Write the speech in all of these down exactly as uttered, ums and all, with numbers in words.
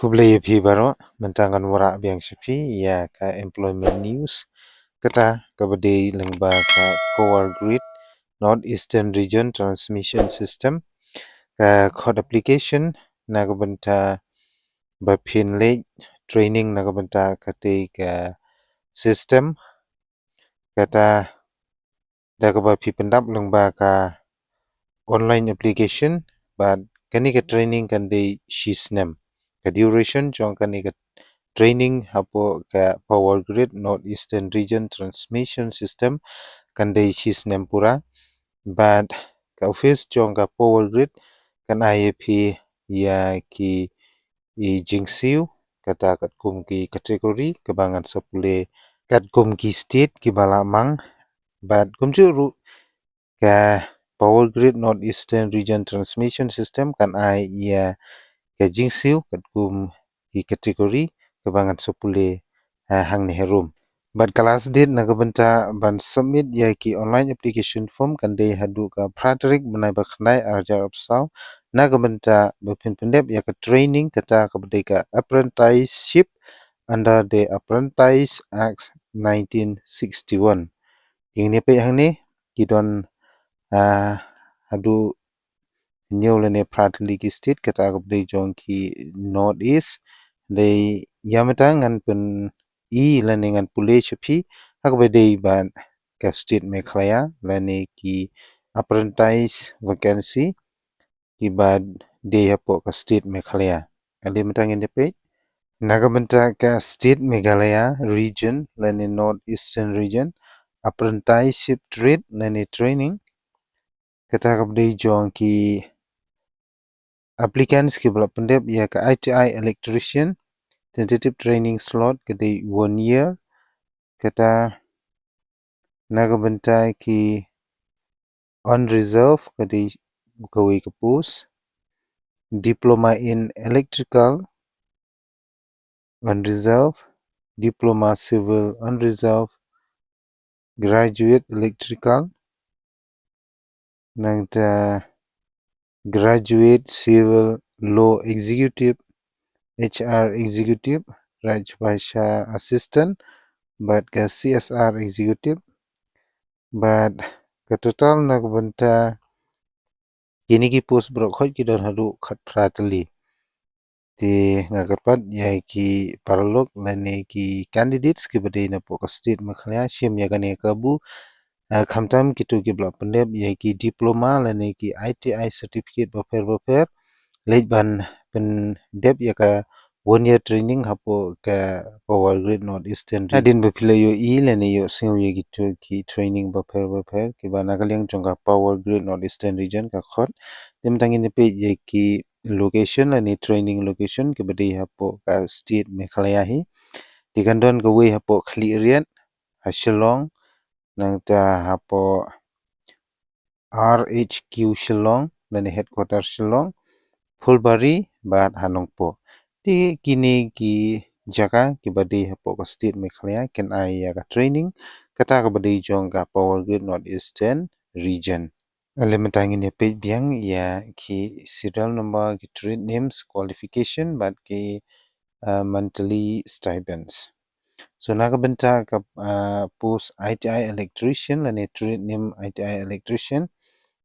Khublei ïa phi baroh, mynta ngan wanrah biang sha phi ïa ka employment news, kata kaba dei lyngba ka Power Grid North Eastern Region Transmission System. Ka khot application na ka bynta ba phin leit training na ka bynta katei ka system, kata da kaba phi pyndap lyngba ka online application, bad kane ka training kan dei shi snem. Ka duration jong kane ka training hapoh ka Power Grid North Eastern Region Transmission System kan dei shi snem pura. Bad ka office jong ka Power Grid kan ai ïa phi ïa ki i jingsiew, kata katkum ki category kaba ngan sa pule katkum ki state kiba la mang. Bad kumjuh ruh ka Power Grid North Eastern Region Transmission System kan ai ïa ka jingsiew katkum ki category kaba ngan sa pule, eh, hangne harum. Bad ka last date na ka bynta ban submit ïa ki online application form kan dei haduh ka phra tarik bnai ba khyndai arhajar arphew saw, na ka bynta ba phin pyndep ïa ka training kata kaba dei ka apprenticeship under the Apprentice Act nineteen sixty-one. Te ngin ïa peit hangne ki don, ah, haduh hynñiew lane phra tylli ki state, kata kaba dei jong ki North East. Dei ïa mynta ngan pyn-i lane ngan pule sha phi ha kaba dei bad ka state Meghalaya lane ki apprentice vacancy kiba dei hapoh ka state Meghalaya. Ale mynta ngin ïa peit. Na ka bynta ka state Meghalaya region lane North Eastern Region, apprenticeship trade lane training, kata kaba dei jong ki applicants kiba la pyndep ïa ka I T I electrician, tentative training slot ka dei one year, kata na ka bynta ki unreserved ka dei kawei ka post, diploma in electrical unreserved, diploma civil unreserved, graduate electrical, nangta graduate civil law executive, H R executive, Rajbhasha assistant, bad ka C S R executive, bad ka total na ka bynta kine ki post baroh khoit ki don haduh khatphra tylli. Te nga kyrpad ïa ki paralok lane ki candidates kiba dei napoh ka state Meghalaya, shim ïa kane ka kabu, eh, khamtam kito kiba la pyndep ïa ki diploma lane ki I T I certificate bapher bapher, leit ban pyndep ïa ka one year training hapoh ka Power Grid North Eastern Region. Hadien ba phi la ïohi lane ïohsngew ïa kito ki training bapher bapher kiba na ka liang jong ka Power Grid North Eastern Region ka khot, te mynta ngin ïa peit ïa ki location lane training location kiba dei hapoh ka state Meghalaya hi. Te kan don kawei hapoh Khliehriat ha Shillong, nangta hapoh R H Q Shillong lane headquarter Shillong, Phulbari bad ha Nongpoh. Te kine ki jaka kiba dei hapoh ka state Meghalaya kin ai ïa ka training kata kaba dei jong ka Power Grid North Eastern Region. Ale mynta ngin ïa peit biang ïa ki serial number, ki trade names, qualification bad ki, uh, monthly stipends. So na ka bynta ka, uh, post I T I electrician lane trade name I T I electrician,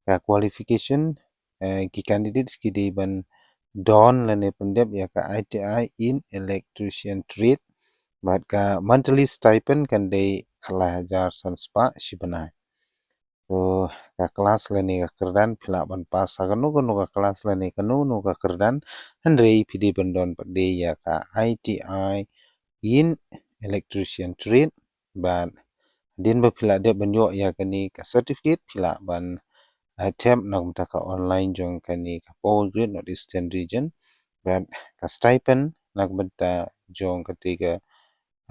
ka qualification, uh, ki candidates ki dei ban don lane pyndep ïa ka I T I in electrician trade, bad ka monthly stipend kan dei khatlai hajar san spah shi bnai. So ka klas lane ka kyrdan phi lah ban pass ha kano kano ka klas lane kano kano ka kyrdan, hynrei phi dei ban don pat dei ïa ka I T I in electrician trade, bad hadien ba phi lah dep ban ïoh ïa kane ka certificate phi lah ban, eh, thep na ka bynta ka online jong kane ka Power Grid North Eastern Region, bad ka stipend na ka bynta jong kata ka,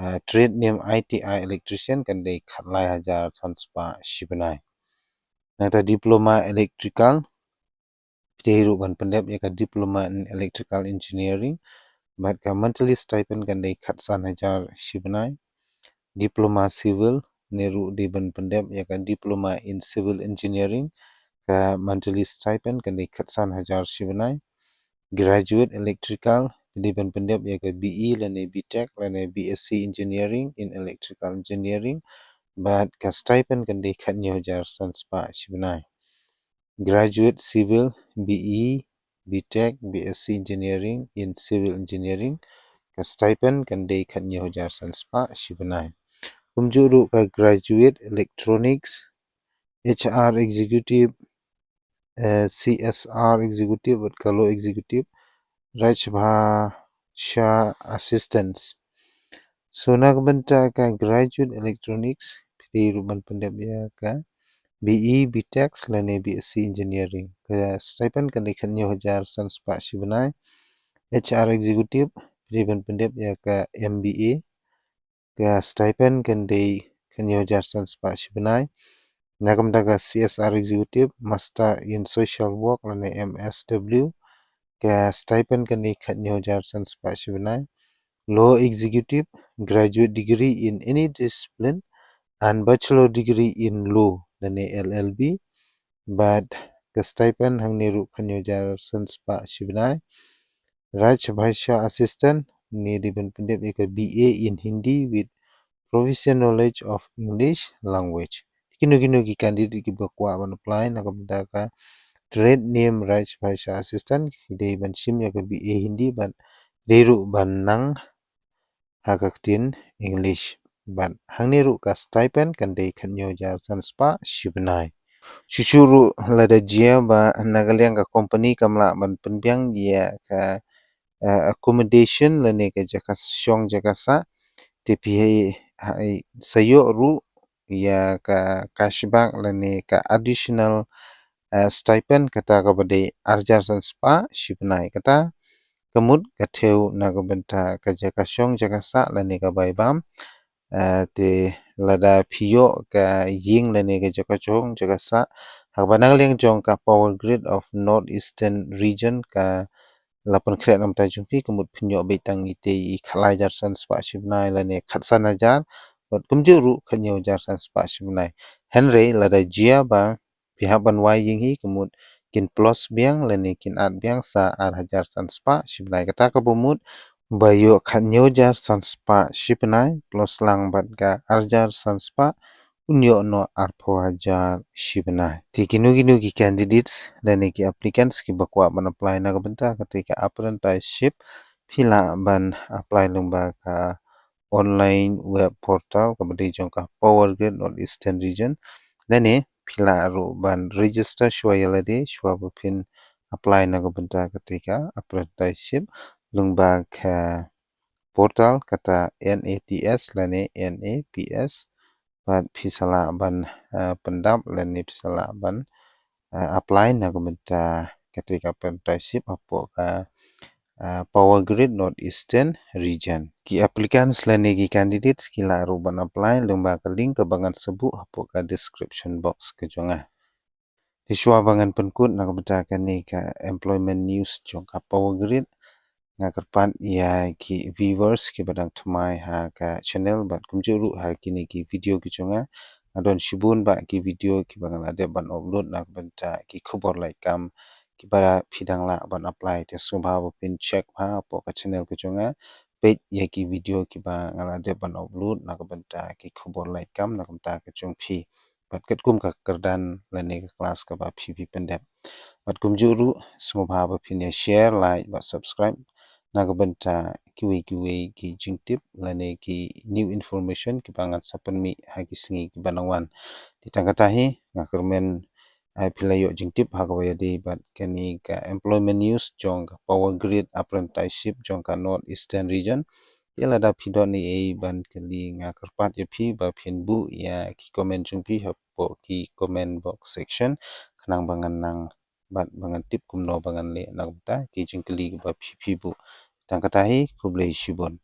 eh, trade name I T I electrician kan dei khatlai hajar san spah shi bnai. Nangta diploma electrical, phi dei ruh ban pyndep ïa ka diploma in electrical engineering, bad ka monthly stipend kan dei khatsan hajar shi bnai. Diploma civil, ne ruh dei ban pyndep ïa ka diploma in civil engineering, ka monthly stipend kan dei khatsan hajar shi bnai. Graduate electrical, dei ban pyndep ïa ka B E lane B Tech lane B Sc Engineering in Electrical Engineering, bad ka stipend kan dei khathynñiew hajar san spah shi bnai. Graduate Civil, B E, B Tech, B Sc Engineering in Civil Engineering, ka stipend kan dei khathynñiew hajar san spah shi bnai. Kumjuh ruh ka Graduate Electronics, H R Executive, eh, C S R Executive bad ka Law Executive, Rajbhasha Assistance. So na ka bynta ka Graduate Electronics, phi dei ruh ban pyndep ïa ka B E, B Tech lane B Sc Engineering. Ka stipend kan dei khathynñiew hajar san spah shi bnai. H R Executive, phi dei ban pyndep ïa ka M B A. Ka stipend kan dei khathynñiew hajar san spah shi bnai. Na ka bynta ka C S R Executive, Master in Social Work lane M S W, ka stipend kan dei khathynñiew hajar san spah shi bnai. Law Executive, graduate degree in any discipline and bachelor degree in law lane L L B, bad ka stipend hangne ruh khathynñiew hajar san spah shi bnai. Rajbhasha Assistant, ne dei ban pyndep ïa ka B A in Hindi with proficient knowledge of English language. Kino kino ki candidate kiba kwah ban apply na ka bynta ka trade name Rajbhasha Assistant, ki dei ban shim ïa ka B A Hindi bad dei ruh ban nang ha ka ktien English. Bad hangne ruh ka stipend kan dei khathynñiew hajar san spah shi bnai. Shuh shuh ruh lada jia ba na ka liang ka company kam lah ban pynbiang ïa ka, eh, accommodation lane ka jaka shong jaka sah, te phi hap, hap sa ïoh ruh ïa ka cashback lane ka additional, eh, stipend, kata kaba dei ar hajar san spah shi bnai. Kata ka mut ka thew na ka bynta ka jaka shong jaka sah lane ka bai bam. Eh, te lada phi ïoh ka ïing lane ka jaka shong jaka sah ha kaba na ka liang jong ka Power Grid of North Eastern Region ka la pynkhreh na ka bynta jong phi, ka mut phin ïoh beit tang itei i khatlai hajar san spah shi bnai lane khatsan hajar, bad kumjuh ruh khathynñiew hajar san spah shi bnai. Hynrei lada jia ba phi hap ban wai ïing hi, ka mut kin plus biang lane kin add biang sa ar hajar san spah shi bnai. Kata kaba mut ba ïoh khathynñiew hajar san spah shi bnai plus lang bad ka ar hajar san spah, un ïoh noh arphew hajar shi bnai. Te kino kino ki candidates lane ki applicants kiba kwah ban apply na ka bynta katei ka apprenticeship, phi lah ban apply lyngba ka online web portal kaba dei jong ka Power Grid North Eastern Region. Lane phi lah ruh ban register shuwa ïa lade shuwa ba phin apply na ka bynta katei ka apprenticeship lyngba ka portal kata N A T S lane N A P S. Bad phi sa lah ban, eh, pyndap lane phi sa lah ban, eh, apply na ka bynta katei ka apprenticeship hapoh ka, eh, Power Grid North Eastern Region. Ki applicants lane ki candidates ki lah ruh ban apply lyngba ka link kaba ngan sa buh hapoh ka description box ka jong nga. Te shuwa ba ngan pynkut na ka bynta kane ka employment news jong ka Power Grid, nga kyrpad ïa ki viewers kiba dang thymmai ha ka channel bad kumjuh ruh ha kine ki video ki jong nga. Nga don shibun bah ki video kiba nga la dep ban upload na ka bynta ki khubor lait kam kiba phi dang lah ban apply. Te sngewbha ba phin check bha hapoh ka channel ka jong nga, peit ïa ki video kiba nga la dep ban upload na ka bynta ki khubor lait kam na ka bynta ka jong phi. Bad katkum ka kyrdan lane ka klas kaba phi phi pyndep. Bad kumjuh ruh sngewbha ba phin ïa share, like bad subscribe na ka bynta kiwei kiwei ki jingtip lane ki new information kiba ngan sa pynmih ha ki sngi kiba nang wan. Te tang kata hi, nga kyrmen, eh, phi la ïoh jingtip ha kaba ïadei bad kane ka employment news jong ka Power Grid apprenticeship jong ka North Eastern Region. Te lada phi don ei ei ban kylli, nga kyrpad ïa phi ba phin buh ïa ki comment jong phi hapoh ki comment box section khnang ba ngan nang bad ba ngan tip kumno ba ngan leh na ka bynta ki jingkylli kiba phi phi buh. Tang kata hi, khublei shibun.